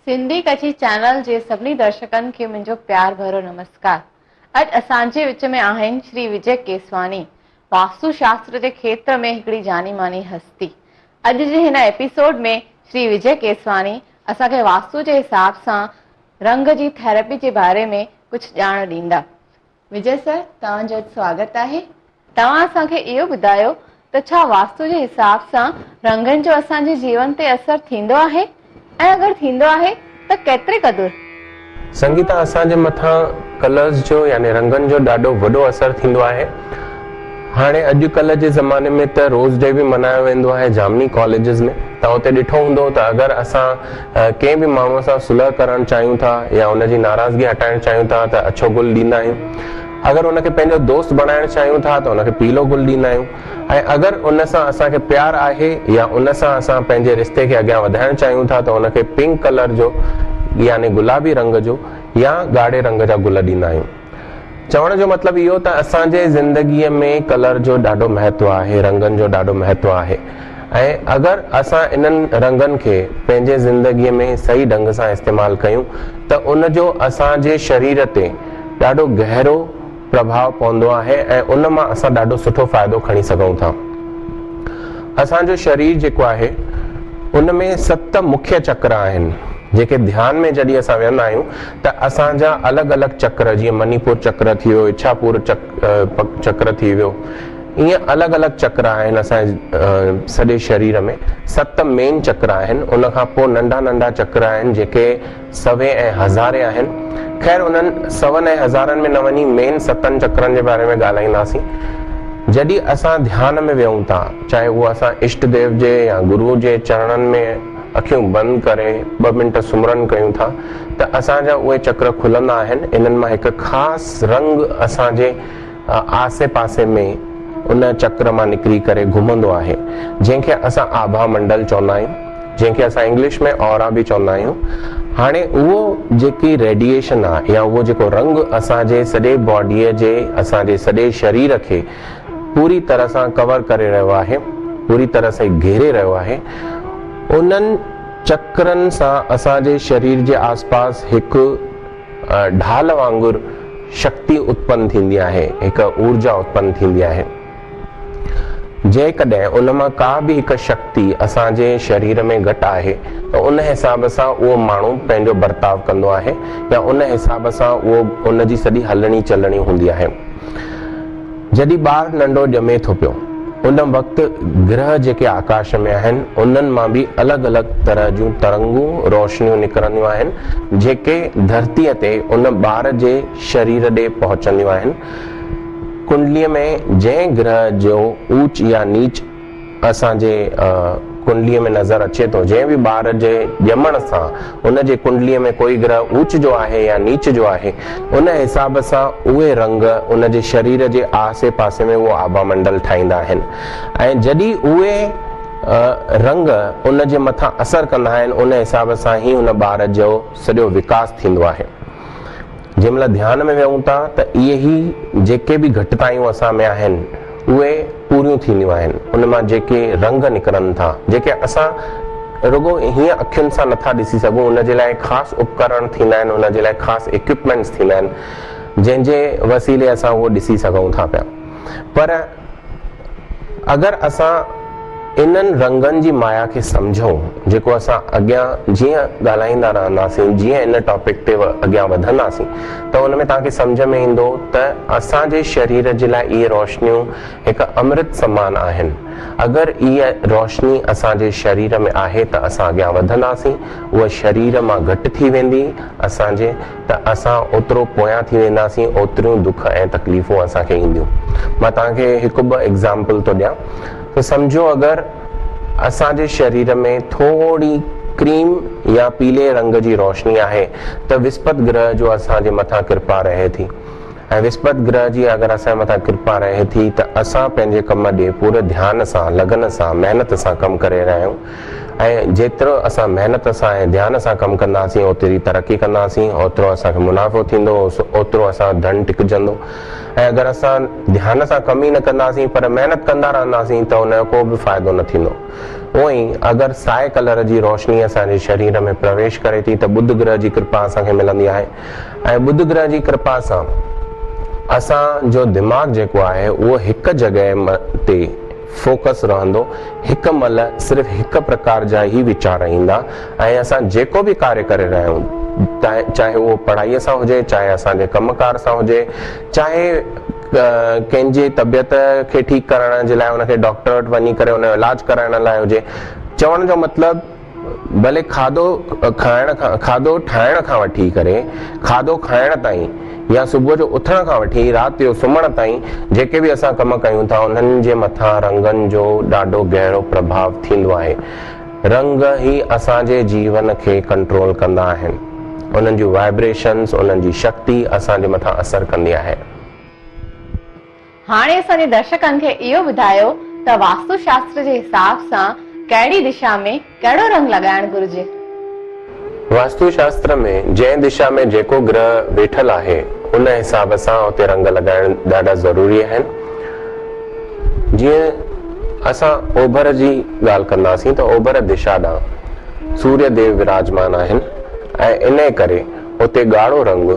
سنڌي ڪڇي channel جي سڀني درشڪن کي منهنجو پيار ڀريو نمسڪار. اڄ اسان جي وچ ۾ آهن شري وجي ڪيسواڻي، واستو شاستر جي کيتر ۾ هڪڙي جاني ماني هستي. اڄ جي هن ايپيسوڊ ۾ شري وجي ڪيسواڻي اسان کي واستو جي حساب سان رنگ جي ٿيراپي جي باري ۾ ڪجهه ڄاڻ ڏيندا. وجي سر توهان جو اڄ سواگت آهي. توهان اسان کي اهو ٻڌايو ته ڇا واستو جي حساب سان رنگن جو اسان جي جيون تي اثر ٿيندو آهي ۽ اگر ٿيندو آهي ته ڪيتري قدر؟ سنگيتا اسان جي مٿان ڪلرز جو يعني رنگن جو ڏاڍو وڏو اثر ٿيندو آهي. هاڻي اڄ ڪلهه جي زماني ۾ ته روز ڊي به منايو ويندو آهي جامني ڪاليجز ۾ توهان اتي ڏٺو هوندو ته اگر اسان ڪنهن به ماڻهوء سان صلح ڪرڻ چاهيون ٿا يا ان جي ناراضگي هٽائڻ چاهيون ٿا ته اڇو گل ڏيندا آهيون. اگر ان کي پنهنجو دوست بڻائڻ چاهيون ٿا ته ان کي پيلو گل ڏيندا آهيون ۽ اگر ان سان اسان کي پيار آهي يا ان سان اسان پنهنجي رشتي کي اڳيان وڌائڻ چاهيون ٿا ته ان کي پنڪ ڪلر جو يعني گلابي رنگ جو يا ڳاڙهي رنگ جا گل ڏيندا آهيون. چوڻ جو مطلب اهو ته اسان جي زندگيء ۾ ڪلر جو ڏاڍو مهتو آهي، رنگن جو ڏاڍو مهتو آهي ۽ اگر اسان انهن رنگن کي پنهنجي زندگيء ۾ صحيح ڍنگ سان استعمال ڪيون ته ان جو اسان جي شرير تي ڏاڍو گهرو پرڀاء پوندو آهي ۽ ان مان اسان ڏاڍو سٺو فائدو کڻي سگهون ٿا. اسان جو شرير جيڪو آهي ان ۾ ست مکيه چڪر آهن جيڪي ڌيان ۾ جڏهن اسان ويهندا آهيون ته اسان جا الڳ الڳ چڪر جيئن منيپور چڪر ٿي ويو، اڇاپور چڪر ٿي ويو ائين الڳ الڳ چڪر آهن اسان جي سڄي شرير ۾ ست مين چڪر آهن ان کان پوء ننڍا ننڍا چڪر آهن جيڪي سوين ۽ هزارين آهن. خير انهن سون ۽ هزارن ۾ نه وڃي مين ستن چڪرن جي باري ۾ ڳالهائينداسين. جڏهن اسان ڌيان ۾ ويهون ٿا، چاهي اهو اسان اشٽ ديو جي يا گرو جي چرڻن ۾ اکيون بند ڪري ٻه منٽ سمرن ڪيون ٿا ته اسان جا اهي چڪر کلندا آهن. انهن مان هڪ خاص رنگ اسان جي آسي پاسي ۾ ان چڪر مان نڪري ڪري گهمندو آهي، جنهن کي اسان آڀا منڊل چوندا آهيون، جنهن کي اسان انگلش ۾ Aura به چوندا آهيون. هاڻي اهو جيڪي ريڊيئيشن آهي يا اهو جيڪو رنگ اسان جي سڄي باڊيء جي اسان جي سڄي شرير کي پوري طرح سان ڪور ڪري رهيو آهي، پوري طرح سان گهيري رهيو آهي، انهن چڪرن سان اسان جي شرير جي آسپاس هڪ ڍال وانگر شڪتي اتپن ٿيندي آهي، هڪ اورجا اتپن ٿيندي آهي. جيڪڏهن ان مان ڪا به هڪ شڪتي اسان جي شرير ۾ گهٽ آهي ته ان حساب سان اهو ماڻهو پنهنجو برتاء ڪندو آهي يا ان حساب سان اهو ان جي سڄي هلڻي چلڻي هوندي آهي. جڏهن ٻار ننڍو ڄمي ٿو پيو ان وقت گرهه جيڪي آڪاش ۾ آهن انهن مان به الڳ الڳ طرح جون ترنگون، روشنيون، نڪرنديون آهن جيڪي ڌرتيء تي ان ٻار جي شرير ڏي پهچنديون آهن. ڪنڊليء ۾ جنهن گرهه جو اوچ يا نيچ اسان جي ڪنڊليء ۾ نظر اچي ٿو، جنهن به ٻار جي ڄمڻ سان ان جي ڪنڊليء ۾ ڪوئي گرهه اوچ جو آهي يا نيچ جو آهي، ان حساب سان اهي رنگ ان جي شرير جي آسي پاسي ۾ اهو آڀا منڊل ٺاهيندا آهن ۽ جڏهن اهي رنگ ان جي مٿان اثر ڪندا آهن، ان حساب سان ئي ان ٻار جو سڄو وڪاس ٿيندو آهي. جنهن مهل ڌيان ۾ ويهون ٿا ته اهي ئي جيڪي به گهٽتايون اسان ۾ آهن اهي پوريون ٿينديون آهن. ان مان جيڪي رنگ نڪرن ٿا جيڪي اسان رڳو هيئن اکين سان نٿا ڏسي سگهون ان جي لاء خاص اپڪرڻ ٿيندا آهن ان جي لاء خاص ايڪوپمينٽس ٿيندا آهن جنهن جي وسيلي اسان اهو ڏسي سگهون ٿا پيا پر اگر اسان انهن رنگن جي مايا کي سمجهون، جيڪو اسان اڳيان جيئن ڳالهائيندا رهنداسين، جيئن ان ٽاپڪ تي اڳيان وڌنداسين ته ان ۾ توهان کي سمجهه ۾ ايندو ته اسان جي شرير جي لاء اهي روشنيون هڪ امرت سمان آهن. اگر اها روشني اسان جي شرير ۾ آهي ته اسان اڳيان وڌنداسين، اها شرير مان گهٽ ٿي ويندي اسان جي ته اسان اوترو پويان ٿي وينداسين اوتريون دک ۽ تڪليفون اسان کي اينديون. مان توهان کي هڪ ٻه ايگزامپل ٿو ڏيان ته سمجهو اگر اسان جي شرير ۾ ٿوري ڪريم يا پيلي رنگ جي روشني آهي ته وسپت گرهه جو اسان جي مٿان ڪرپا رهي ٿي. ۽ وسپت گرهه جي اگر اسان جي مٿان ڪرپا رهي ٿي ته اسان پنهنجي ڪم ڏي پوري ڌيان سان، لگن سان، محنت سان ڪم ڪري رهيا آهيون ۽ جيترو اسان محنت سان ۽ ڌيان سان ڪم ڪنداسين اوتري ترقي ڪنداسين، اوترو اسان کي منافعو ٿيندو، اوترو اسان جو ڌن ٽڪجندو ۽ اگر اسان ڌيان سان ڪم ئي نه ڪنداسين پر محنت ڪندا رهنداسين ته ان جو ڪو به فائدو نه ٿيندو. اونئن ئي اگر سائي ڪلر جي روشني اسان جي شرير ۾ پرويش ڪري ٿي ته ٻڌ گرهه جي ڪرپا اسان کي ملندي آهي. ۽ ٻڌ گرهه جي ڪرپا سان اسان جو دماغ جيڪو آهي اهو هڪ جڳهه تي فوڪس رهندو، هڪ مهل صرف هڪ پرڪار جا ئي ويچار ايندا ۽ اسان جيڪو به ڪاريه ڪري رهيا آهيون چاهي اهو پڙهائي سان هجي چاهي اسان جي ڪم ڪار سان هجي چاهي ڪنهن جي طبيعت کي ٺيڪ ڪرڻ جي لاء ان کي ڊاڪٽر وٽ وڃي ڪري ان جو علاج ڪرائڻ لاء هجي چوڻ جو مطلب ڀلي کاڌو کائڻ کان کاڌو ٺاهڻ کان وٺي ڪري کاڌو کائڻ تائين يا صبح جو اٿڻ کان وٺي رات جو سمهڻ تائين جيڪي به اسان ڪم ڪيون ٿا انهن جي مٿان رنگن جو ڏاڍو گهرو پرڀاء ٿيندو آهي. رنگ ئي اسان جي جيون کي ڪنٽرول ڪندا آهن. انهن جون وائبريشنز انهن جي شڪتي اسان جي مٿان اثر ڪندي آهي. هاڻي اسان جي درشڪن کي اهو ٻڌايو ته واستو شاستر جي حساب سان ڪهڙي دشا ۾ ڪهڙو رنگ لڳائڻ گهرجي؟ واستو شاستر ۾ جنهن دشا ۾ جيڪو گرهه ويٺل آهي ان حساب سان اتي رنگ لڳائڻ ڏاڍا ضروري آهن. جيئن اسان اوڀر جي ڳالهه ڪنداسين ته اوڀر دشا ڏانهن سوريه ديو وراجمان آهن ۽ انهي ڪري اتي ڳاڙهو رنگ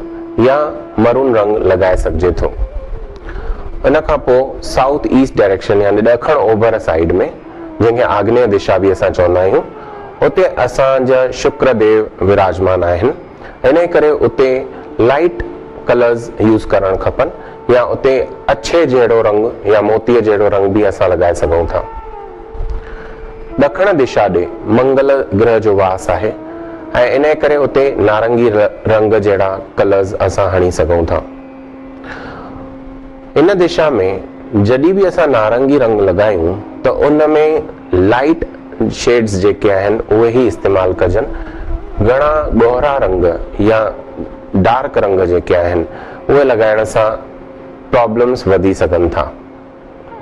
يا مرون رنگ لڳائي سگهجي ٿو. ان کان پوء سائوٿ ايسٽ ڊائريڪشن يعني ڏکڻ اوڀر سائيڊ ۾ جنهن کي آگنيه دشا به اسان چوندا آهيون اتي اسان جا شڪر ديو وراجمان آهن انهي ڪري اتي لائيٽ ڪلرز يوز ڪرڻ کپن يا اتي اڇي جهڙو رنگ يا موتيء جهڙو رنگ به اسان لڳائي سگهون ٿا. ڏکڻ دشا ڏي منگل گرهه جو واس آهي ۽ انهي ڪري اتي نارنگي رنگ جهڙا ڪلرز اسان هڻي سگهون ٿا. ان دشا ۾ جڏهن به اسان نارنگي رنگ لڳايون ته ان ۾ لائيٽ شيڊز جيڪي آهن اهي ئي استعمال ڪجن. گهڻا ڳوڙها رنگ يا ڊارڪ رنگ جيڪي آهن اهي لڳائڻ سان پرابلمز وڌي سگهن ٿا.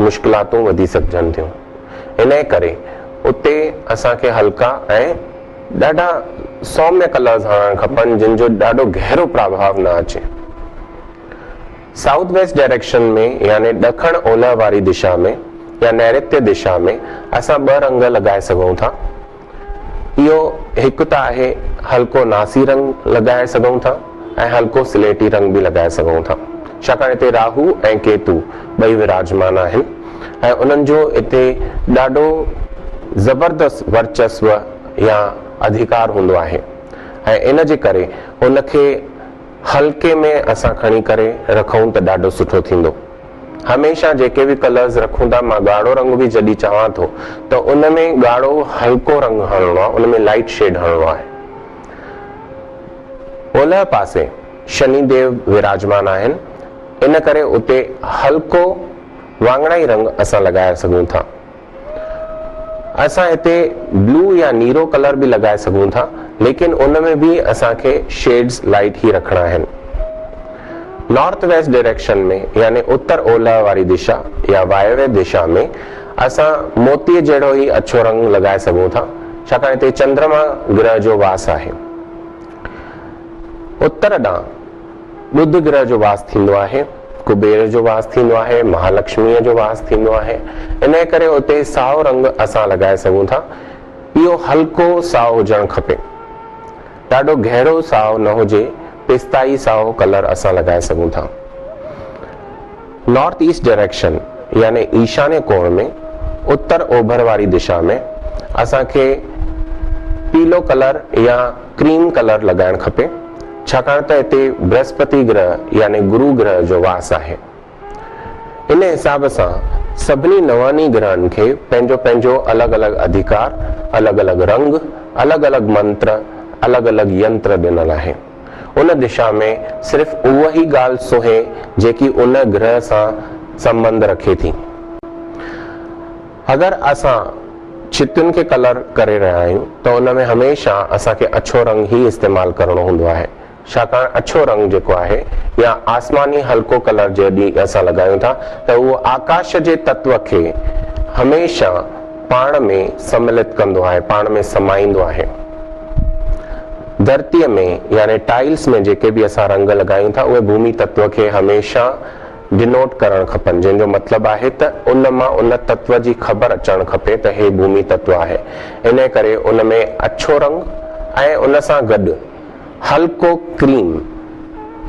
مشڪلاتون وڌي سگهجن ٿيون. انهيء ڪري اتي اسان کي هلڪا ۽ ڏاڍا سوميه ڪلرز هڻڻ کپن جن جو ڏاڍو گهرو پراڀاء نه اچي. سائوٿ ويسٽ ڊائريڪشن ۾ يعني ڏکڻ اولهه واري دشا ۾ يا نيرتيه دشا ۾ اسان ٻه رنگ لڳائي سگهون ٿا. اهو هڪ ته آهي هلڪو ناسي رنگ لڳائي سگهون ٿا ۽ هلڪو سليٽي رنگ به لڳائي سگهون ٿا ڇاڪاڻ هتي راهو ۽ ڪيتو ٻئي وراجمان آهن ۽ انهن جو هتي ڏاڍو زبردست ورچسو يا اڌيڪار هوندو آهي ۽ ان جي ڪري ان کي هلڪي ۾ اسان کڻي ڪري رکون ته ڏاڍو سٺو ٿيندو. هميشه جيڪي به ڪلرز رکون ٿا مان ڳاڙهو رنگ به جڏهن چوان ٿو ته ان ۾ ڳاڙهو هلڪو رنگ هڻڻو آهي ان ۾ لائيٽ شيڊ هڻڻو آهي. اولهه پاسي شني ديو وراجمان آهن ان ڪري اتي هلڪو واڱڻائي رنگ اسان لڳائي سگهون ٿا. اسان هتي بلو يا نيرو ڪلر به لڳائي سگهون ٿا ليڪن ان ۾ به اسان کي شيڊز لائيٽ ئي رکڻا آهن. نارٿ ويسٽ ڊائريڪشن ۾ يعني اتر اولهه واري دشا يا وايويه دشا ۾ اسان موتيء جهڙو ئي اڇو رنگ لڳائي سگهون ٿا ڇاڪاڻ هتي چندرما گرهه جو واس آهي. اتر ڏانهن ٻڌ گرهه جو واس ٿيندو آهي، ڪبير جو واس ٿيندو آهي، مهالڪشميء جو واس ٿيندو آهي، انهيء ڪري اتي سائو رنگ اسان لڳائي سگهون ٿا. اهو هلڪو سائو هجڻ کپي. ڏاڍو گهرو سائو نه هجي، پستائي سائو ڪلر اسان لڳائي سگهون ٿا. نارٿ ايسٽ ڊائريڪشن يعني ايشانيه ڪوڻ ۾ اتر اوڀر واري دشا ۾ اسان کي پيلو ڪلر يا ڪريم ڪلر لڳائڻ کپي ڇاڪاڻ ته هتي برهسپتي گرهه يعني گرو گرهه جو واس آهي. ان حساب سان سڀني نون ئي گرهن کي پنهنجو پنهنجو الڳ الڳ اڌيڪار، الڳ الڳ رنگ، الڳ الڳ منتر، الڳ الڳ ينتر ڏنل آهي. ان دشا ۾ صرف اها ئي ڳالهه سونهي جيڪي ان گرهه سان سنٻنڌ رکي ٿي. اگر اسان ڇتين کي ڪلر ڪري رهيا آهيون ته ان ۾ هميشه اسان کي اڇو رنگ ئي استعمال ڪرڻو هوندو آهي ڇاڪاڻ اڇو رنگ جيڪو آهي يا آسماني هلڪو ڪلر جڏهن اسان لڳايون ٿا ته اهو آڪاش جي تتو کي هميشه پاڻ ۾ سملت ڪندو آهي، پاڻ ۾ سمائيندو آهي. ڌرتيء ۾ يعني ٽائلس ۾ جيڪي به اسان رنگ لڳايون ٿا اهي ڀومي تتو کي هميشه ڊينوٽ ڪرڻ کپن جنهن جو مطلب آهي ته ان مان ان تتو جي خبر اچڻ کپي ته هي ڀومي تتو آهي انهي ڪري ان ۾ اڇو رنگ ۽ ان سان گڏ هلڪو ڪريم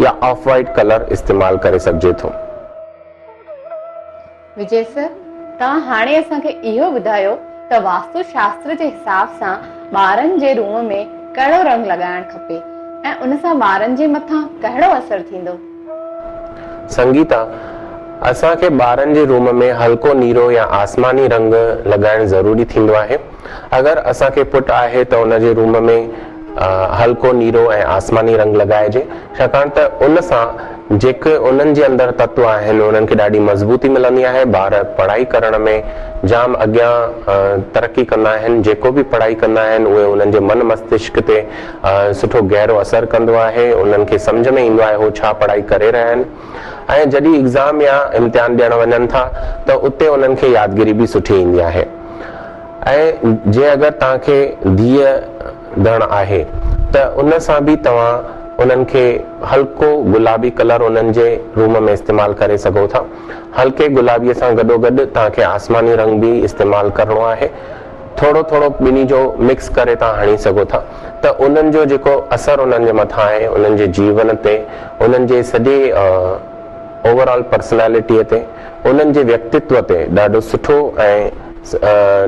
يا آف وائيٽ ڪلر استعمال ڪري سگهجي ٿو. وجي سر، توهان هاڻي اسان کي اهو ٻڌايو ته واستو شاستر جي حساب سان ٻارن جي روم ۾ ڪهڙو رنگ لڳائڻ کپي ۽ ان سان ٻارن جي مٿان ڪهڙو اثر ٿيندو؟ سنگيتا، اسان کي ٻارن جي روم ۾ هلڪو نيرو يا آسماني رنگ لڳائڻ ضروري ٿيندو آهي. اگر اسان کي پٽ آهي ته ان جي روم ۾ هلڪو نيرو ۽ آسماني رنگ لڳائجي ڇاڪاڻ ته ان سان جيڪي انهن جي اندر تتو آهن انهن کي ڏاڍي مضبوطي ملندي آهي ٻار پڙهائي ڪرڻ ۾ جام اڳيان ترقي ڪندا آهن جيڪو به پڙهائي ڪندا آهن اهي انهن جي من مستشڪ تي سٺو گهرو اثر ڪندو آهي انهن کي سمجهه ۾ ايندو آهي هو ڇا پڙهائي ڪري رهيا آهن ۽ جڏهن ايگزام يا امتحان ڏيڻ وڃن ٿا ته اتي انهن کي يادگيري به سٺي ايندي آهي ۽ جي اگر توهان کي ڌيء ڌڻ آهي ته ان سان به توهان انهن کي هلڪو گلابي ڪلر انهن جي روم ۾ استعمال ڪري سگهو ٿا. هلڪي گلابي سان گڏوگڏ توهان کي آسماني رنگ به استعمال ڪرڻو آهي. ٿورو ٿورو ٻنهي جو مڪس ڪري توهان هڻي سگهو ٿا ته انهن جو جيڪو اثر انهن جي مٿان آهي انهن جي جيون تي انهن جي سڄي اوور آل پرسنالٽيء تي انهن جي ويڪتتو تي ڏاڍو سٺو ۽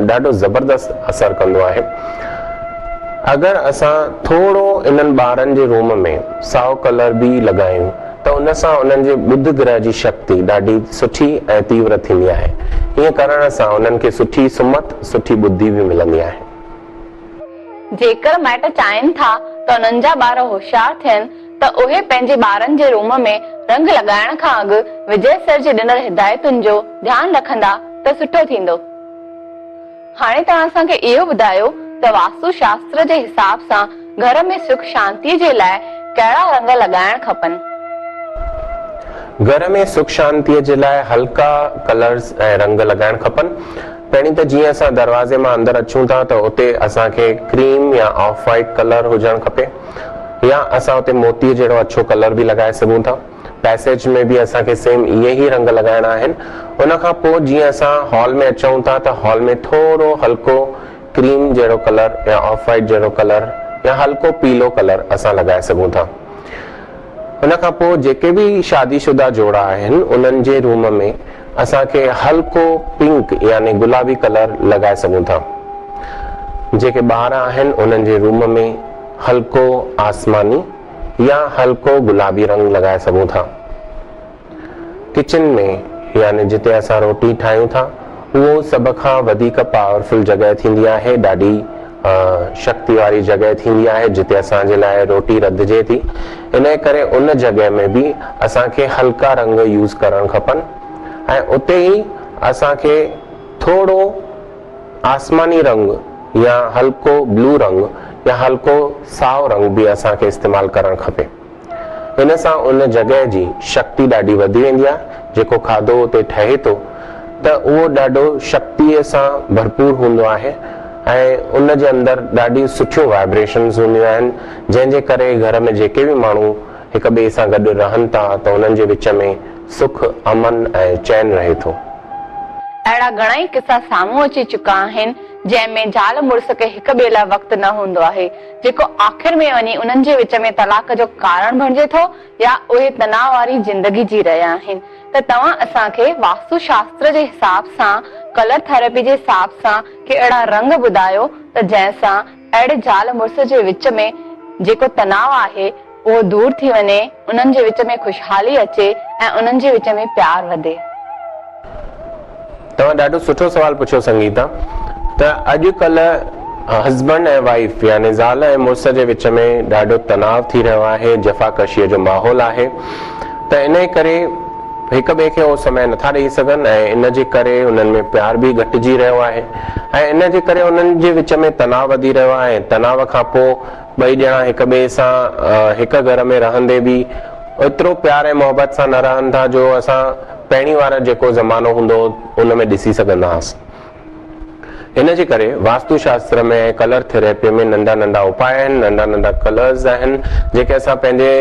ڏاڍو زبردست اثر ڪندو آهي. اگر اسان ٿورو انهن ٻارن جي روم ۾ سائو ڪلر به لڳايون ته ان سان انهن جي ٻڌ گرهه جي شڪتي ڏاڍي سٺي ۽ تيور ٿيندي آهي. ائين ڪرڻ سان انهن کي سٺي سمت، سٺي ٻڌي به ملندي آهي. جيڪر مائٽ چاهين ٿا ته انهن جا ٻار هوشيار ٿين ته اهي پنهنجي ٻارن جي روم ۾ رنگ لڳائڻ کان اڳ وجي سر جي ڏنل هدايتن جو ڌيان رکندا ته سٺو ٿيندو. هاڻي توهان اسان کي اهو ٻڌايو ته واستو شاستر جي حساب سان گهر ۾ سک شانتي جي لاء ڪهڙا رنگ لڳائڻ کپن؟ گهر ۾ سک شانتي جي لاء هلڪا ڪلرز ۽ رنگ لڳائڻ کپن. پهرين ته جيئن اسان دروازي مان اندر اچون ٿا ته اتي اسان کي ڪريم يا آف وائيٽ ڪلر هجڻ کپي يا اسان اتي موتيء جهڙو اڇو ڪلر به لڳائي سگهون ٿا. پئسيج ۾ به اسان کي سيم اهي ئي رنگ لڳائڻا آهن. ان کان پوء جيئن اسان هال ۾ اچون ٿا ته هال ۾ ٿورو هلڪو ڪريم جهڙو ڪلر يا آف وائيٽ جهڙو ڪلر يا هلڪو پيلو ڪلر اسان لڳائي سگهون ٿا. ان کان پوء جيڪي به شادي شده جوڙا آهن انهن جي روم ۾ اسان کي هلڪو پنڪ يعني گلابي ڪلر لڳائي سگهون ٿا. جيڪي ٻار آهن انهن جي روم ۾ هلڪو آسماني يا هلڪو گلابي رنگ لڳائي سگهون ٿا. ڪچن ۾ يعني جتي اسان روٽي ٺاهيون ٿا اهو سڀ کان وڌيڪ پاورفل جڳهه ٿيندي آهي ڏاڍي شڪتي واري جڳهه ٿيندي آهي جتي اسان جي لاء روٽي رڌجي ٿي انهي ڪري ان جڳهه ۾ به اسان کي هلڪا رنگ يوز ڪرڻ کپن ۽ اتي ئي اسان کي ٿورو آسماني رنگ يا هلڪو بلو رنگ يا هلڪو سائو رنگ به اسان کي استعمال ڪرڻ کپي. ان سان ان جڳهه جي شڪتي ڏاڍي وڌي ويندي آهي، جيڪو کاڌو اتي ٺهي ٿو ته اهو ڏاڍو شڪتيء سان ڀرپور هوندو آهي ۽ ان جي اندر ڏاڍيون سٺيون وائبريشنز هونديون آهن، جنهن جي ڪري گهر ۾ جيڪي به ماڻهو هڪ ٻئي سان گڏ رهن ٿا ته انهن جي وچ ۾ سک، امن ۽ چين رهي ٿو. اهڙا گهڻائي قصا سامهون اچي چڪا آهن، جنهن ۾ زال مڙس کي هڪ ٻئي لاء وقت نه هوندو آهي، جيڪو آخر ۾ وڃي انهن جي وچ ۾ طلاق جو ڪارڻ بڻجي ٿو يا اهي تناء واري زندگي جي رهيا آهن ته توهان اسان کي واستو شاستر جي حساب سان ڪلر ٿراپي جي حساب سان ڪي اهڙا رنگ ٻڌايو ته جنهن سان اهڙي زال مڙس جي وچ ۾ جيڪو تناء آهي اهو دور ٿي وڃي انهن جي وچ ۾ خوشحالي اچي ۽ انهن جي وچ ۾ پيار وڌي. توهان ڏاڍو سٺو سوال پڇيو سنگيتا ته اڄ ڪلهه هسبنڊ ۽ وائيف يعني زال ۽ مڙس جي وچ ۾ ڏاڍو تناء ٿي رهيو آهي جفاڪشيء جو ماحول آهي ته انهي ڪري هڪ ٻئي کي اهو سمي نٿا ڏئي سگهن ۽ ان جي ڪري انهن ۾ پيار به گهٽجي رهيو آهي ۽ ان جي ڪري انهن جي وچ ۾ تناء وڌي رهيو آهي ۽ تناء کان پوء ٻئي ڄڻا هڪ ٻئي سان هڪ گهر ۾ رهندي به ايترو پيار ۽ محبت سان نه رهن ٿا جو اسان پهرين وارو جيڪو زمانو هوندو هو ان ۾ ڏسي سگهندا هئاسين. ان جي ڪري واستو شاستر ۾ ۽ ڪلر ٿراپي ۾ ننڍا ننڍا اپاء آهن، ننڍا ننڍا ڪلرز آهن جيڪي اسان پنهنجي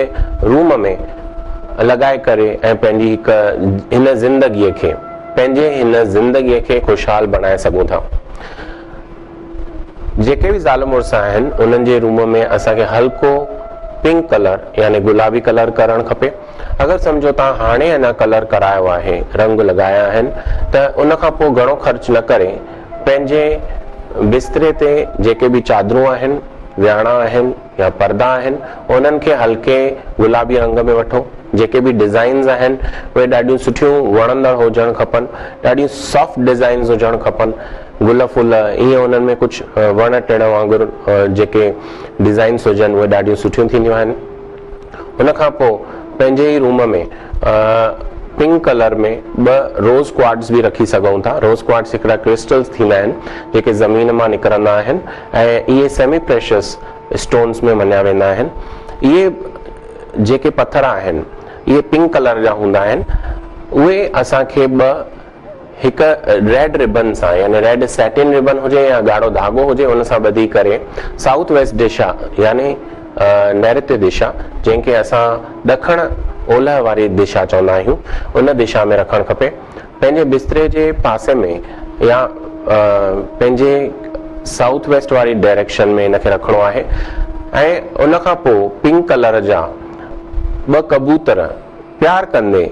روم ۾ لڳائي ڪري ۽ پنهنجي هڪ هن زندگيء کي پنهنجي هن زندگيء کي خوشحال بڻائي سگهون ٿا. جيڪي به زال مڙس آهن انهن جي روم ۾ اسان کي هلڪو پنڪ ڪلر يعني گلابي ڪلر ڪرڻ کپي. اگر سمجهو توهان هاڻي اڃا ڪلر ڪرايو آهي، رنگ لڳايا آهن ته ان کان پوء گهڻو خرچ نه ڪري پنهنجي بستري تي جيڪي به چادرون آهن، وياڻا آهن يا پردا آهن انهن کي هلڪي گلابي رنگ ۾ وٺو. جيڪي به ڊزائنز آهن اهي ڏاڍيون سٺيون وڻندڙ هجڻ کپن، ڏاڍيون سافٽ ڊزائنز هجڻ کپن. گل ڦل ائين انهن ۾ ڪجهه وڻ ٽڻ وانگر جيڪي ڊزائنس هجن اهي ڏاڍيون سٺيون ٿينديون آهن ان کان پوء پنهنجي ئي روم ۾ پنڪ ڪلر ۾ ٻه روز ڪوارٽز به رکي سگهون ٿا روز ڪوارٽز هڪڙا ڪرسٽلز ٿيندا آهن جيڪي زمين مان نڪرندا آهن ۽ اهي سيمي پريشس اسٽونز ۾ مڃيا ويندا آهن اهي جيڪي پٿر آهن اهي پنڪ ڪلر جا هوندا آهن اهي اسان کي ٻه هڪ ريڊ ربن سان يعني ريڊ سيٽن ربن هجي يا ڳاڙهو ڌاڳو هجي ان سان ٻڌي ڪري سائوٿ ويسٽ دشا يعني نيرتي دشا جنهن کي اسان ڏکڻ اولهه واري دشا چوندا آهيون ان دشا ۾ رکڻ کپي پنهنجي بستري جي پاسي ۾ يا پنهنجي سائوٿ ويسٽ واري ڊائريڪشن ۾ ان کي رکڻو آهي ۽ ان کان پوء پنڪ ڪلر جا ٻه ڪبوتر پيار ڪندي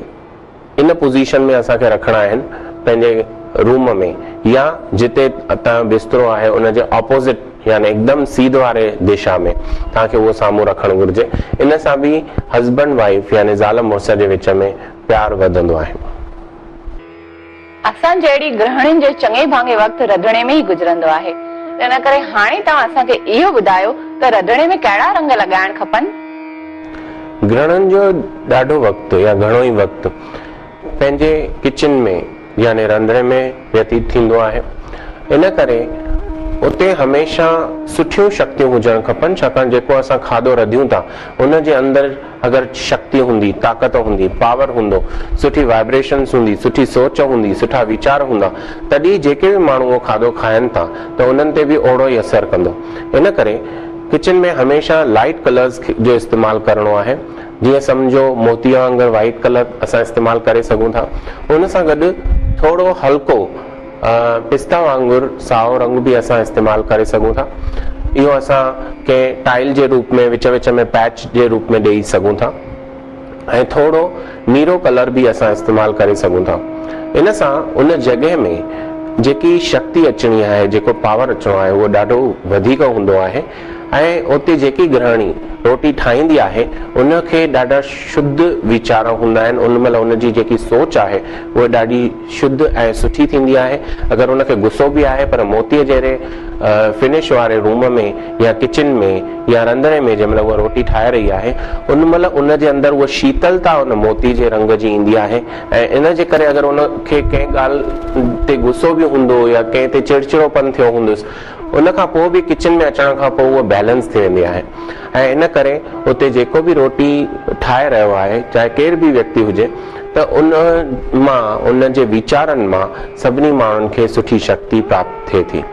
ان پوزيشن ۾ اسان کي رکڻا آهن پنهنجي روم ۾ يا جتي توهان جو بسترو آهي ان جي اپوزٽ يعني هڪدم سيڌ واري دشا ۾ توهان کي اهو سامهون رکڻ گهرجي ان سان به هسبنڊ وائيف يعني زال مڙس جي وچ ۾ پيار وڌندو آهي. اسان جهڙي گرهڻين جو چڱي ڀاڱي وقت رڌڻي ۾ ئي گذرندو آهي تنھن ڪري هاڻي توهان اسان کي اهو ٻڌايو ته رڌڻي ۾ ڪهڙا رنگ لڳائڻ کپن؟ گرهڻين جو ڏاڍو وقت يا گهڻو ئي وقت پنهنجي ڪچن ۾ يعني رنڌڻي ۾ ويتيت ٿيندو آهي ان ڪري اتي هميشه سٺيون شڪتيون هجڻ کپن ڇاڪاڻ جيڪو اسان کاڌو رڌيون ٿا ان جي اندر اگر شڪتي هوندي، طاقت هوندي، پاور هوندو، سٺي وائبريشنس هوندي، سٺي سوچ هوندي، سٺا ويچار هوندا، تڏهن جيڪي به ماڻهو اهو کاڌو کائن ٿا ته انهن تي به اوهڙو ئي اثر ڪندو. ان ڪري ڪچن ۾ هميشه لائيٽ ڪلرز جو استعمال ڪرڻو آهي. جيئن سمجهو موتيء وانگر وائيٽ ڪلر اسان استعمال ڪري سگهون ٿا. ان سان گڏ ٿورو هلڪو پستا وانگر سائو رنگ به اسان استعمال ڪري سگهون ٿا. اهو اسان ڪنهن ٽائل جي روپ ۾ وچ وچ ۾ پيچ جي روپ ۾ ڏيئي سگهون ٿا ۽ ٿورو نيرو ڪلر به اسان استعمال ڪري سگهون ٿا. ان سان ان جڳهه ۾ جيڪي شڪتي اچڻي آهي، جيڪو پاور اچڻو آهي اهو ڏاڍو وڌيڪ هوندو آهي. ۽ اتي جيڪي گرهڻي روٽي ٺاهيندي آهي ان کي ڏاڍا شڌ ويچار هوندا آهن ان مهل ان جي جيڪي سوچ آهي اها ڏاڍي شڌ ۽ سٺي ٿيندي آهي اگر ان کي غصو به آهي پر موتيء جهڙي فنش واري روم ۾ يا ڪچن ۾ يا رنڌڻي ۾ جنهن مهل اها روٽي ٺاهي رهي آهي ان مهل ان جي اندر اها شيتلتا ان موتي جي رنگ جي ايندي آهي ۽ ان جي ڪري اگر ان کي ڪنهن ڳالهه تي غصو به هوندو يا ڪنهن تي چڙچڙوپن ٿيو هوندس ان کان پوء به ڪچن ۾ اچڻ کان پوء اها بيلنس ٿي ويندي آهي ۽ ان ڪري اتي جيڪو به روٽي ٺاهي رهيو آهي چاهي ڪير به ويڪتي هجي ته ان مان ان جي ويچارن مان سڀني ماڻهن کي سٺي شڪتي پراپت ٿئي ٿي.